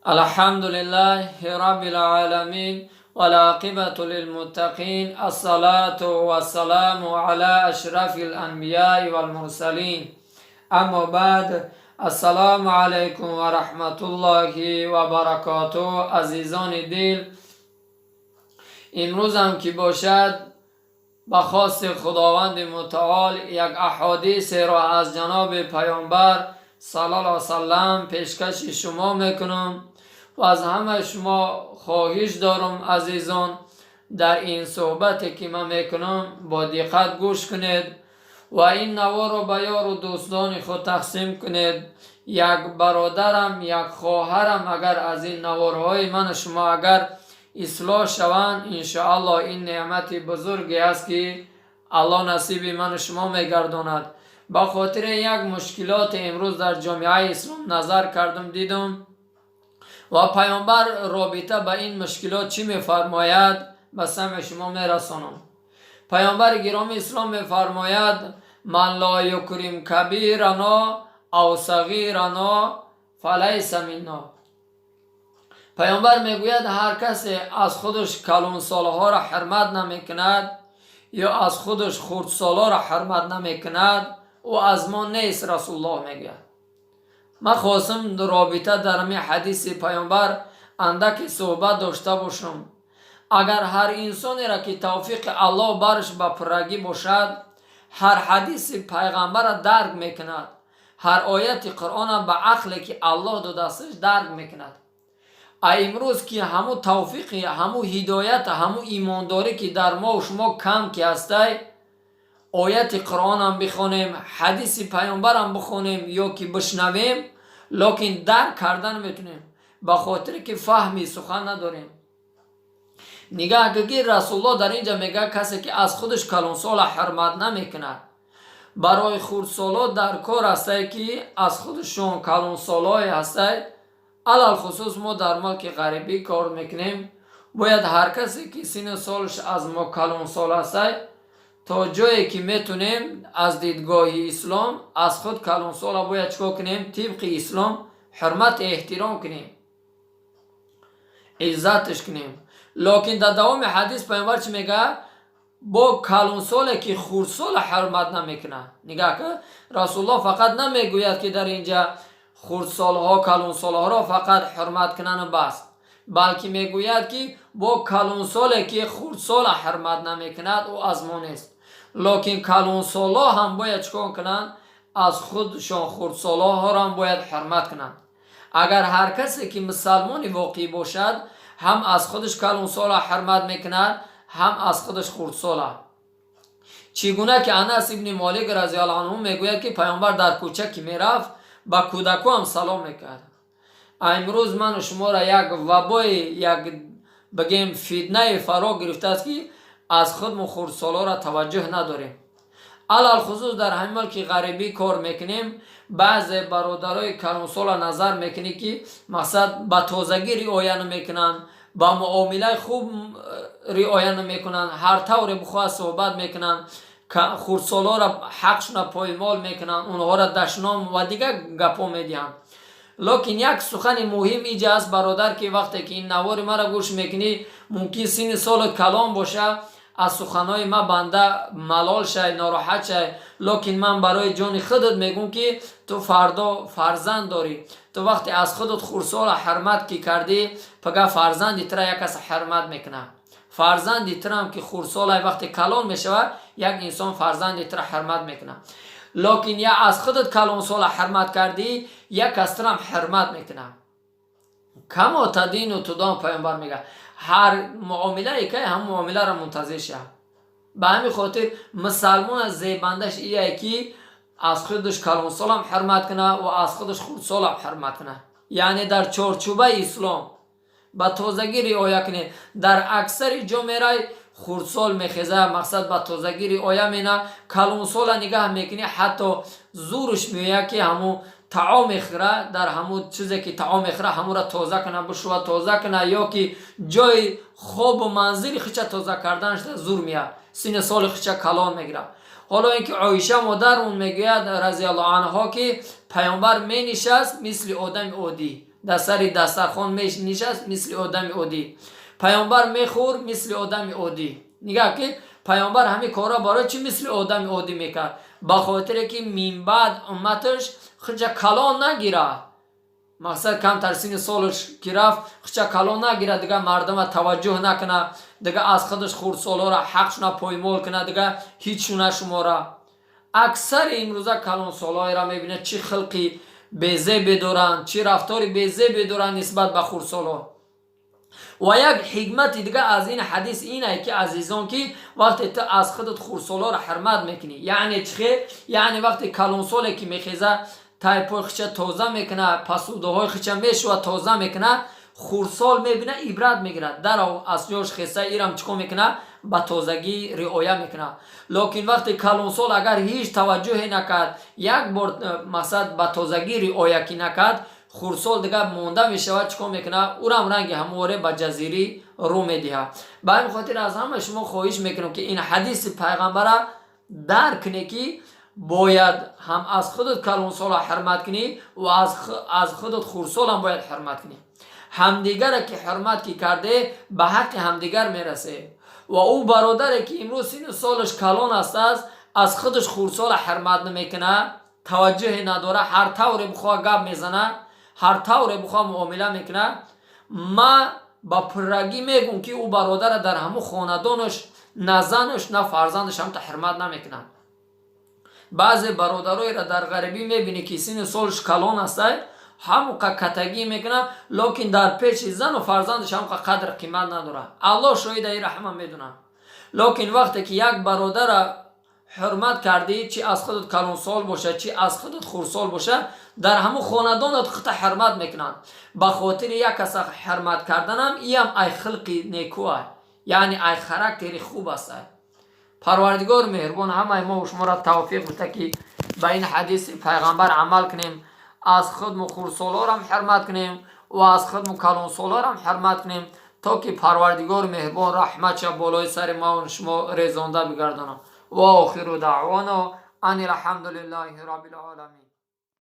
الحمد لله رب العالمين والعاقبة للمتقين، الصلاة والسلام على أشرف الأنبياء والمرسلين، أما بعد، السلام عليكم ورحمة الله وبركاته. Азизони дил, имрӯзам ки бошад, ба хости Худованди Мутаол як аҳодисеро аз ҷаноби Паёнбар саллаллоҳу саллам пешкаши шумо мекунам ва аз ҳамаи шумо хоҳиш дорам, азизон, дар ин суҳбате ки ман мекунам, бо диққат гӯш кунед ва ин наворро ба ёру дӯстони худ тақсим кунед. Як бародарам, як хоҳарам агар аз ин наворҳои ману шумо агар ислоҳ шаванд, иншоаллоҳ, ин неъмати бузурге аст, ки Аллоҳ насиби ману шумо мегардонад. Ба хотири як мушкилоти имрӯз дар ҷомеаи ислом назар кардам, дидам ва Паёнбар робита ба ин мушкилот чӣ мефармояд, ба самъи шумо мерасонам. Паёнбари гиромии ислом мефармояд: «من لا يكرم كبيرنا أو صغيرنا فليس منا». Паёнбар мегӯяд, ҳар касе аз худаш калонсолҳоро ҳурмат намекунад ё аз худаш хурдсолҳоро ҳурмат намекунад, ӯ аз мо нест, Расулуллоҳ мегӯяд. Ман хостам робита дар ҳамин ҳадиси Паёнбар андаке суҳбат дошта бошам. Агар ҳар инсонеро ки тавфиқи Аллоҳ барш ба пуррагӣ бошад, ҳар ҳадиси Пайғамбарро дарк мекунад, ҳар ояти Қуръона ба ақле ки Аллоҳ додасташ дарк мекунад. А имрӯз ки ҳамун тавфиқи, ҳамун ҳидоята, ҳамун имондорӣ ки дар мо шумо кам ки ҳастай, ояти Қуръонам бихонем, ҳадиси Паёнбарам бихонем ё ки бишнавем, лекин дарк карда наметунем, ба хотире ки фаҳми сухан надорем. Нигаҳ ки Расулуллоҳ дар ин ҷа мегӯяд, касе ки аз худаш калонсола ҳурмат намекунад. Барои хурдсоло дар кор ҳастае, ки аз худашон калонсолое ҳастай. Алалхусус мо дар мулки ғарибӣ кор мекунем, бояд ҳар касе ки сину солаш аз мо калонсол ҳастай, то ҷое ки метунем, аз дидгоҳи ислом аз худ калонсола бояд чикор кунем? Тибқи ислом ҳурмат, эҳтиром кунем, иззаташ кунем. Лекин дар давоми ҳадис Паёнбар чӣ мегӯяд? Бо калонсоле ки хурдсола ҳурмат намекунад. Нигаҳ ки Расулуллоҳ фақат намегӯяд, ки дар инҷа хурдсолҳо калонсолҳоро фақат ҳурмат кунану бас, балки мегӯяд, ки бо калонсоле ки хурдсола ҳурмат намекунад, ӯ аз мо нест. Лекин калонсолҳо ҳам бояд чикор кунанд? Аз худшон хурдсолҳоро ҳам бояд ҳурмат кунанд. Агар ҳар касе ки мусалмони воқеӣ бошад, ҳам аз худаш калонсола ҳурмат мекунад, ҳам аз худаш хурдсола. Чӣ гуна ки Анас ибни Молик разиаллоҳу анҳу мегӯяд, ки Паёнбар дар кӯча ки мерафт, ба кӯдаку ҳам салом мекард. А имрӯз ману шуморо як вабои, як бигем, фитнае фаро гирифтааст, ки аз худму хурдсолоро таваҷҷӯҳ надорем. Алалхусус дар ҳамин мулки ғарибӣ кор мекунем, баъзе бародарои калонсола назар мекунӣ, ки мақсад ба тозагӣ риоя намекунанд, ба муомилаи хуб риоя намекунанд, ҳар тавре бихоҳад суҳбат мекунанд, хурдсолоро ҳақшона поймол мекунанд, онҳоро дашном ва дигар гапҳо медиҳанд. Лекин як сухани муҳим иҷа аст, бародар, ки вақте ки ин навори маро гӯш мекунӣ, мумкин синни солат калон боша, аз суханҳои ма банда малол шай, нороҳат шай, лекин ман барои ҷони худат мегӯм, ки ту фардо фарзанд дорӣ. Ту вақте аз худат хурдсола ҳурмат ки кардӣ, пага фарзанди тура як кас ҳурмат мекунад. Фарзанди турам ки хурдсола, вақте калон мешавад, як инсон фарзанди тура ҳурмат мекунад. Лекин я аз худат калонсола ҳурмат кардӣ, як кас турам ҳурмат мекунад. كما تدين تدان, Паёнбар мегӯяд, ҳар муомилае ки ҳам муомиларо мунтазир шав. Ба ҳамин хотир мусалмон зебандаш ие, ки аз худаш калонсолам ҳурмат кунад ва аз худаш хурдсолам ҳурмат кунад, яъне дар чорчӯбаи ислом ба тозагӣ риоя кунед. Дар аксари ҷо мерай, хурдсол мехеза, мақсад ба тозагӣ риоя мена, калонсола нигаҳ мекунӣ, ҳатто зурш меояд, ки ҳамун таом мехӯра, дар ҳамун чизе ки таом мехӯра, ҳамура тоза куна, бишува, тоза куна, ё ки ҷои хобу манзили хича тоза карданаш зур меяд, сини соли хича калон мегирад. Ҳоло ин ки Оиша модармон мегӯяд, разиаллоҳу анҳо, ки паёмбар менишаст мисли одами оддӣ, дар сари дастархон менишаст мисли одами оддӣ, паёмбар мехӯрд мисли одами оддӣ. Нигаҳ, ки паёмбар ҳамин корро барои чӣ мисли одами оддӣ мекард? Ба хотире ки минбаъд умматаш худша калон нагирад. Мақсад, камтар сини солаш ки рафт, худша калон нагирад, дига мардума таваҷҷӯҳ накунад, дига аз худаш хурдсолҳоро ҳақшуна поймол кунад, дига ҳичшу нашумора. Аксари имрӯза калонсолҳоеро мебинад, чӣ хилқи безебе доранд, чӣ рафтори безебе доранд нисбат ба хурдсолҳо. Ва як ҳикмати дига аз ин ҳадис инае, ки, азизон, ки вақте ту аз худат хурдсолҳоро ҳурмат мекунӣ, яъне чӣ хел? Яъне вақте калонсоле ки мехеза, тайпои худша тоза мекунад, посудаҳои худша мешӯва, тоза мекунад, хурдсол мебина, ибрат мегирад, дарав аз ҷош хеса ирам чӣ кор мекунад? Ба тозагӣ риоя мекунад. Лекин вақте калонсол агар ҳеҷ таваҷҷӯҳе накард, як бор мақсад, ба тозагӣ риоя ки накард, хурдсол дигар монда мешавад, чӣ кор мекунад? Урам ранги ҳамворе ба ҷазирӣ рӯ медиҳад. Ба ҳамин хотир аз ҳама шумо хоҳиш мекунам, ки ин ҳадиси пайғамбара дарк кунед, ки бояд ҳам аз худат калонсола ҳурмат кунӣ ва аз худат хурдсолам бояд ҳурмат кунӣ. Ҳамдигаре ки ҳурмат ки карде, ба ҳаққи ҳамдигар мерасе. Ва ӯ бародаре ки имрӯз сину солаш калон астааст, аз худаш хурдсола ҳурмат намекунад, таваҷҷӯҳе надора, ҳар тавре бихоҳа гап мезана, ҳар тавре бихоҳа муомила мекунад, ма ба пуррагӣ мегӯм, ки ӯ бародара дар ҳамун хонадонаш на занаш, на фарзандаш ҳамта ҳурмат намекунад. Баъзе бародароеро дар ғарибӣ мебинӣ, ки сину солаш калон астай, ҳамуқа катагӣ мекунад, лекин дар пеши зану фарзандаш ҳамуқа қадр қимат надорад. Аллоҳ шоҳида, ира ҳама медонад. Лекин вақте ки як бародара ҳурмат кардӣ, чи аз худат калонсол бошад, чи аз худат хурдсол бошад, дар ҳамун хонадонат хута ҳурмат мекунанд. Ба хотири як каса ҳурмат карданам иам ай хилқи некуай, яъне ай характери хуб астай. Парвардигор меҳрубон ҳамаи мо шуморо тавфиқ бита, ки ба ин ҳадиси пайғамбар амал кунем, аз худму хурдсолҳорам ҳурмат кунем ва аз худму калонсолҳорам ҳурмат кунем, то ки Парвардигор меҳрубон раҳматша болои сари мо шумо резонда бигардонад. Ва охиру даъвоно ани алҳамду лиллаҳи раббил оламин.